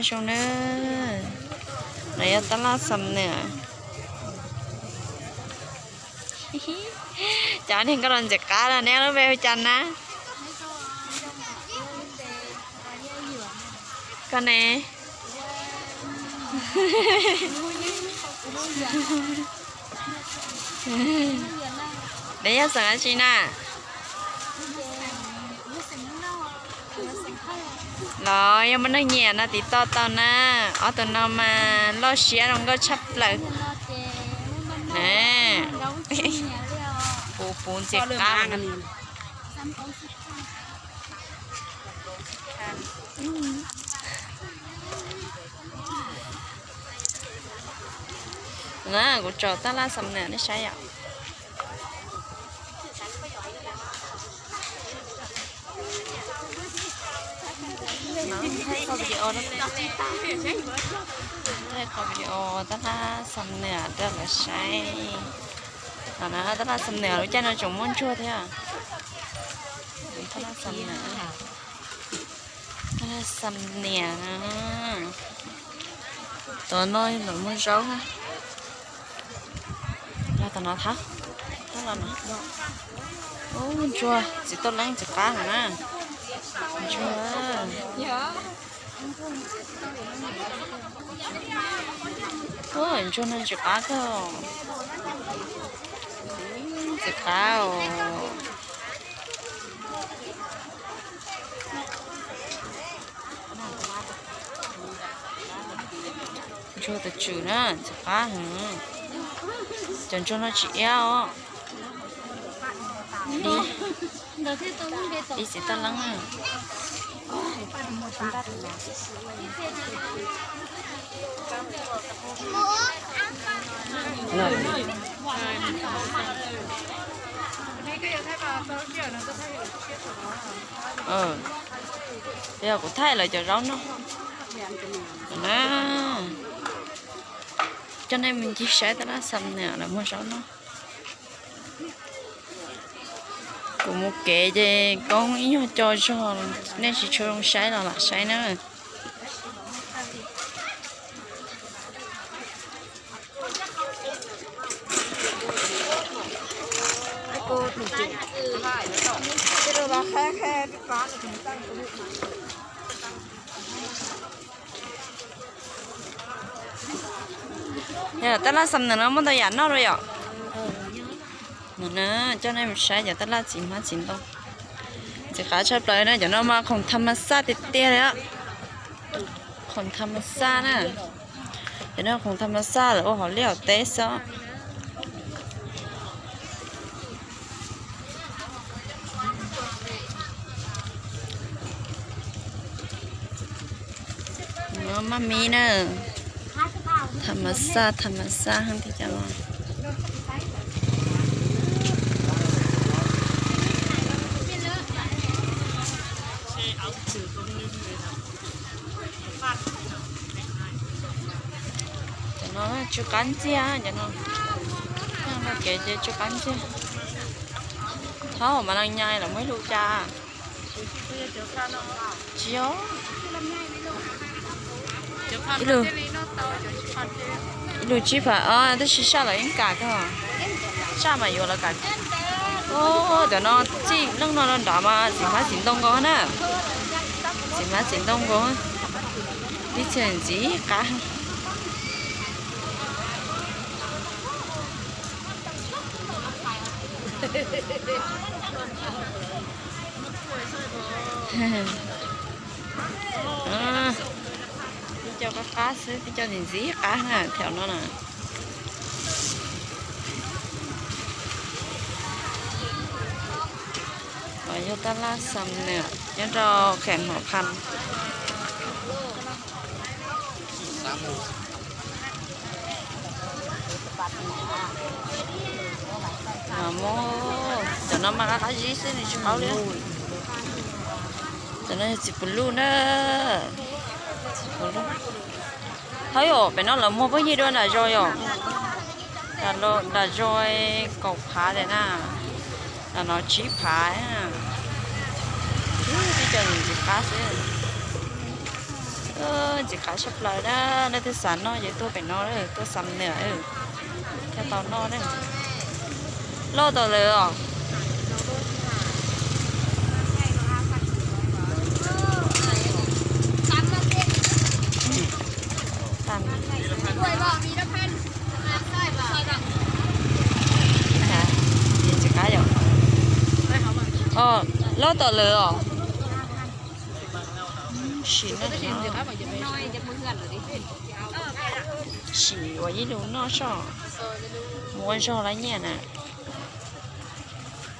Zoo na, no yog tab laj xam nwm. Cov niag nkauj los ntxim qab no, neb lub npe hu cas na? Koj ne? Neb yog xeem dab tsi na? Los yog muaj neeg nyiam no tiv toj tau na. Ob tug no mas loj siab zoo nkauj tshaj plaws na. Puv puv ntxim qab. Na kuv tso tab laj xam nwm nej saib yom. Qhov video tab laj xam nwm rau lawv saib. Tab laj xam nwm lub caij no tseem muaj ntsuag thiab. Tab laj xam nwm, tab laj xam nwm. Tom no lawv muag zaub na. Los tom no thab. Ub, ntsuag txiv toj leeb ntxim qab heev na. Ntsuag, ub, ntsuag no ntxim qab kawg. Ntxim qab os. Ntsuag tus tswm na, ntxim qab heev. Cov ntsuag no tsis iab os. Ib txiv toj leeb. Yog kuv thaij lawv cov zaub no na. Coj nej mus ncig saib tab laj xam nwm lawv muag zaub no. Kuv mus kev ces koob ib nyuag co zog, nej tsis tshua zoo saib los lam saib na. Yog tab laj xam nwm no muaj ntau yam noj rau yom? Coj nej mus saib cov tab laj txiv hmab txiv ntoo. Ntxim qab tshaj plaws na, cov no mas khoom tham mas xaj tiag tiag li. Khoom tham mas xaj na. Cov no khoom tham mas xaj lawv ua hauv liaj hauv teb xwb. Maj mib na, tham mas xaj tham mas xaj heev tiag tiag. Cov no tsw qab ntxiag, cov no, kev ces tsw qab ntxiag. Thaub mas las nyais los muaj ib lus cas? Tsis yog. Ib lus tsib phav, tab sis saj los yeej kam kawg. Saj mas yuav los kam. Cov no txij leej no rau nrad mas txiv hmab txiv ntoo nkaus na. Txiv hmab txiv ntoo nkaus. Tib txhia ntxim qab. Tib co qab qab xwb, tib co ntxim ntxim qab na, thaum no na. Yog tab laj xam nwm nyob rau Kham Hom Kham. Cov no mas qab qab zib xwb nws tsis qaub li. Cov no yog txiv puv luj na. Txiv puv luj. Thov yom, pem no lawv muag phooj ywg dua nram zos yom. Nram zos kaum phav tiag na. Nram no tsib phav. Tib co ntxim qab xwb. Ntxim qab tshaj plaws na, leej twg xav noj ces tuaj pem no, tuaj xam nws, thiaj tau noj na. Loj tau lawm os. Ntxim qab yom. Loj tau lawm os. Sim no, sim ua ib lus noj soj, mus ua zog lawm nyiaj na.